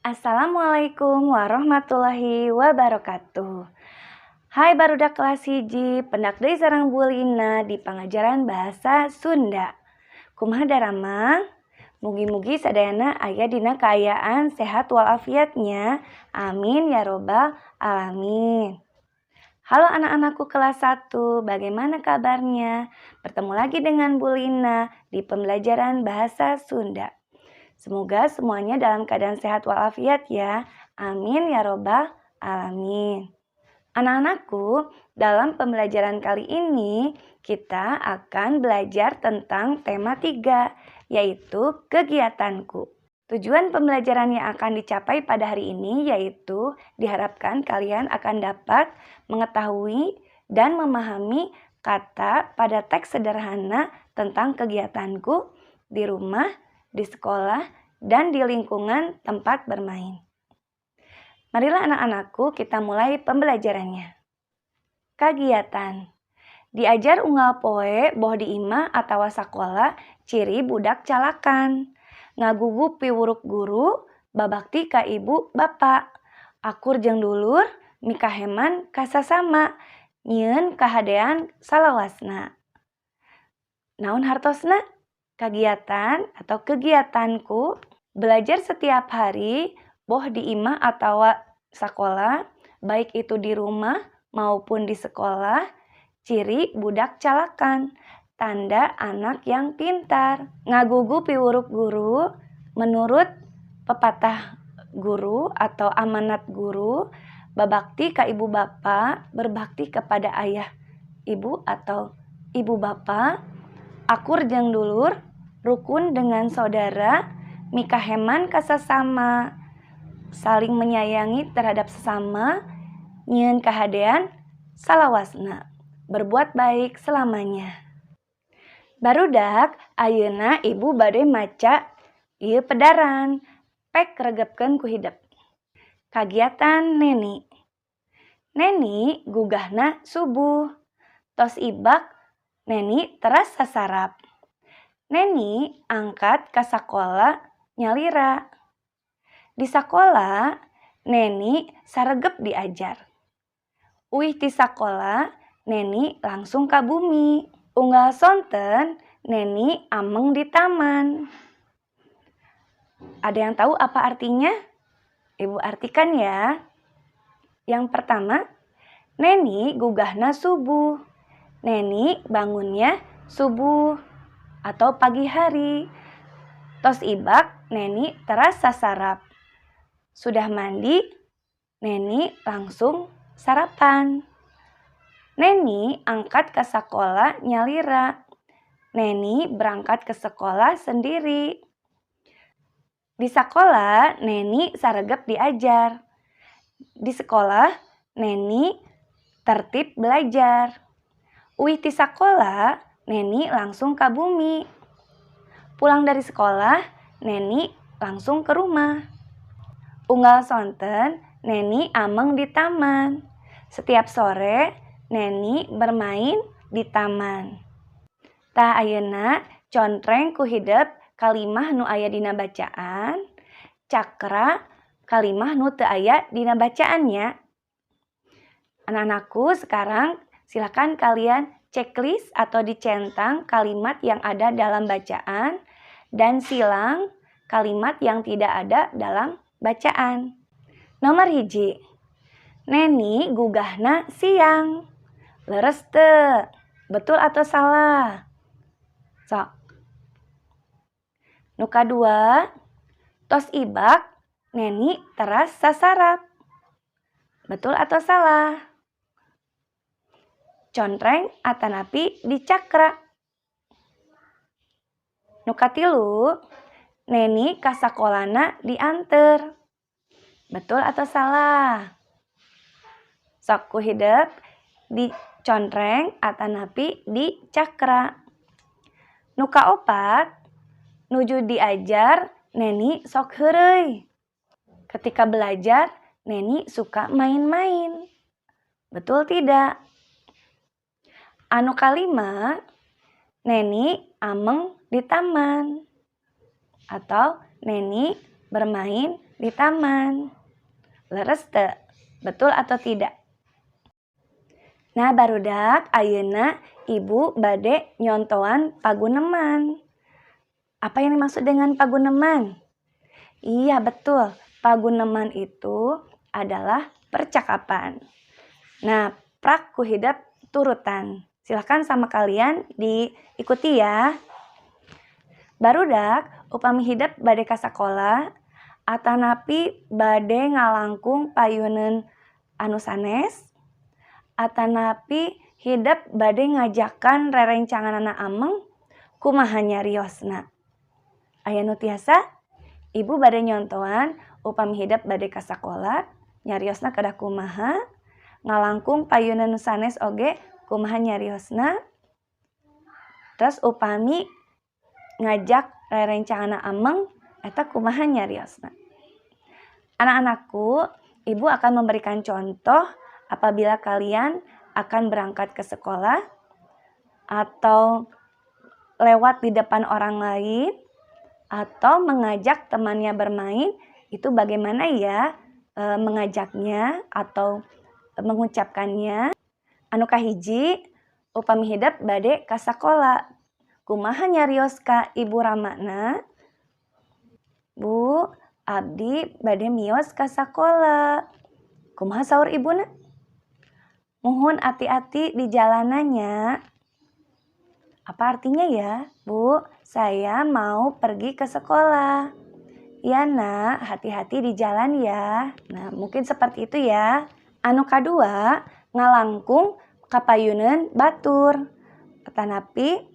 Assalamualaikum warahmatullahi wabarakatuh. Hai barudak kelas 1, pendak deui sareng Bu Lina di pangajaran bahasa Sunda. Kumaha daramang? Mugi-mugi sadayana aya dina kaayaan sehat walafiat nya. Amin ya robbal alamin. Halo anak-anakku kelas 1, bagaimana kabarnya? Bertemu lagi dengan Bu Lina di pembelajaran bahasa Sunda. Semoga semuanya dalam keadaan sehat walafiat ya. Amin ya robbal alamin. Anak-anakku, dalam pembelajaran kali ini kita akan belajar tentang tema 3, yaitu kegiatanku. Tujuan pembelajaran yang akan dicapai pada hari ini yaitu diharapkan kalian akan dapat mengetahui dan memahami kata pada teks sederhana tentang kegiatanku di rumah, di sekolah, dan di lingkungan tempat bermain. Marilah anak-anakku, kita mulai pembelajarannya. Kagiatan. Diajar unggal poe boh di imah atawa sakola ciri budak calakan. Ngagugu piwuruk guru, babakti ka ibu bapa. Akur jeung dulur, mikaheman ka sasama, nyieun kahadean salawasna. Naon hartosna? Kagiatan atau kegiatanku belajar setiap hari boh di imah atawa sakola, baik itu di rumah maupun di sekolah, ciri budak calakan, tanda anak yang pintar. Ngagugu piwuruk guru, menurut pepatah guru atau amanat guru, babakti ka ibu bapa, berbakti kepada ayah ibu atau ibu bapa, akur jeung dulur, rukun dengan saudara, mikaheman ka sasama, saling menyayangi terhadap sesama, nyieun kahadean salawasna, berbuat baik selamanya. Barudak, ayeuna ibu bade maca ieu pedaran, pek regepkeun ku hidep. Kagiatan Neni. Neni gugahna subuh. Tos ibak, Neni teras sasarap. Neni angkat ka sakola nyalira. Di sakola, Neni saregep diajar. Uih ti sakola, Neni langsung ka bumi. Unggal sonten, Neni ameng di taman. Ada yang tahu apa artinya? Ibu artikan ya. Yang pertama, Neni gugahna subuh. Neni bangunnya subuh atau pagi hari. Tos ibak, Neni teras sasarap. Sudah mandi, Neni langsung sarapan. Neni angkat ke sekolah nyalira. Neni berangkat ke sekolah sendiri. Di sekolah, Neni saregep diajar. Di sekolah, Neni tertib belajar. Uih ti sakola, Neni langsung ka bumi. Pulang dari sekolah, Neni langsung ke rumah. Unggal sonten, Neni ameng di taman. Setiap sore, Neni bermain di taman. Tah, ayeuna contreng ku hidep kalimah nu aya dina bacaan, cakra kalimah nu teu aya dina bacaan nya. Anak-anakku, sekarang silakan kalian checklist atau dicentang kalimat yang ada dalam bacaan dan silang kalimat yang tidak ada dalam bacaan. Nomor 1. Neni gugahna siang. Leres teu? Betul atau salah? Sok. Nu kadua, tos ibak, Neni teras sasarap. Betul atau salah? Contreng atanapi dicakra. Nu katilu, Neni ka sakolana dianter. Betul atau salah? Sok ku hidep dicontreng atanapi dicakra. Nu kaopat, nuju diajar Neni sok heureuy. Ketika belajar, Neni suka main-main. Betul tidak? Anu kalima, Neni ameng di taman atau Neni bermain di taman. Leres teu? Betul atau tidak? Nah, barudak, ayeuna ibu bade nyontoan paguneman. Apa yang dimaksud dengan paguneman? Iya, betul. Paguneman itu adalah percakapan. Nah, prak ku hidep turutan. Silahkan sama kalian diikuti ya. Barudak, upami hidep bade ka sakola atanapi bade ngalangkung payuneun anu sanes, atanapi hidep bade ngajakan rerencanganana ameng, kumaha nyariosna? Aya nu tiasa? Ibu bade nyontoan upami hidep bade ka sakola nyariosna kedah kumaha, ngalangkung payuneun nu sanes oge kumaha nyariosna, terus upami ngajak rerencanganna ameng eta kumaha nyariosna. Anak-anakku, ibu akan memberikan contoh apabila kalian akan berangkat ke sekolah atau lewat di depan orang lain atau mengajak temannya bermain, itu bagaimana ya mengajaknya atau mengucapkannya. Anu kahiji, upami hidep bade ka sakola. Kumaha nyarios ka ibu ramana? Bu, abdi bade mios ka sakola. Kumaha saur ibuna? Muhun, ati-ati di jalanan nya. Apa artinya ya? Bu, saya mau pergi ke sekolah. Ya nak, hati-hati di jalan ya. Nah, mungkin seperti itu ya. Anu kadua, ngalangkung kapayuneun batur. Tanapi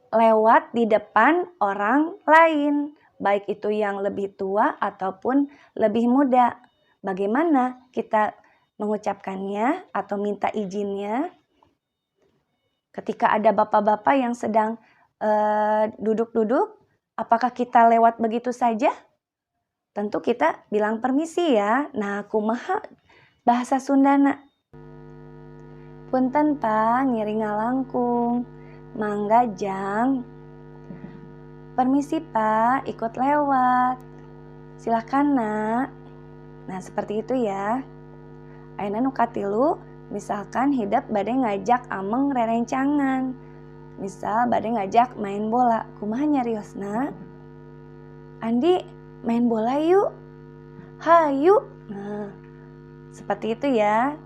lewat di depan orang lain, baik itu yang lebih tua ataupun lebih muda. Bagaimana kita mengucapkannya atau minta izinnya? Ketika ada bapak-bapak yang sedang duduk-duduk, apakah kita lewat begitu saja? Tentu kita bilang permisi ya. Nah, kumaha bahasa Sundana? Punten Pak, ngiring ngalangkung. Mangga jang. Permisi Pak, ikut lewat. Silahkan nak. Nah, seperti itu ya. Ayeuna nu katilu, misalkan hidep bade ngajak ameng rerencangan. Misal bade ngajak main bola, kumaha nyariosna? Andi, main bola yuk. Hayu. Nah, seperti itu ya.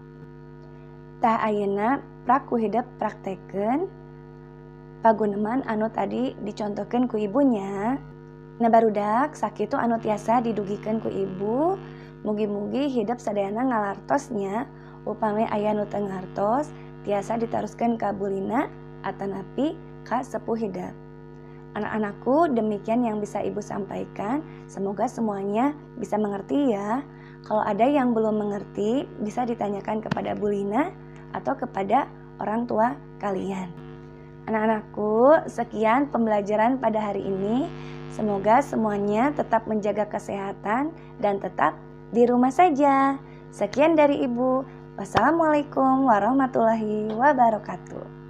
Tah, ayeuna prak ku hidep praktekeun paguneman anu tadi dicontohkeun ku ibu nya. Nah, barudak, sakitu anu tiasa didugikeun ku ibu. Mugi-mugi hidep sadayana ngalartos nya. Upami aya nu teu ngartos, tiasa ditaroskeun ka Bulina atanapi ka sepuh hidep. Anak-anakku, demikian yang bisa Ibu sampaikan. Semoga semuanya bisa mengerti ya. Kalau ada yang belum mengerti, bisa ditanyakan kepada Bulina atau kepada orang tua kalian. Anak-anakku, sekian pembelajaran pada hari ini. Semoga semuanya tetap menjaga kesehatan dan tetap di rumah saja. Sekian dari Ibu. Wassalamualaikum warahmatullahi wabarakatuh.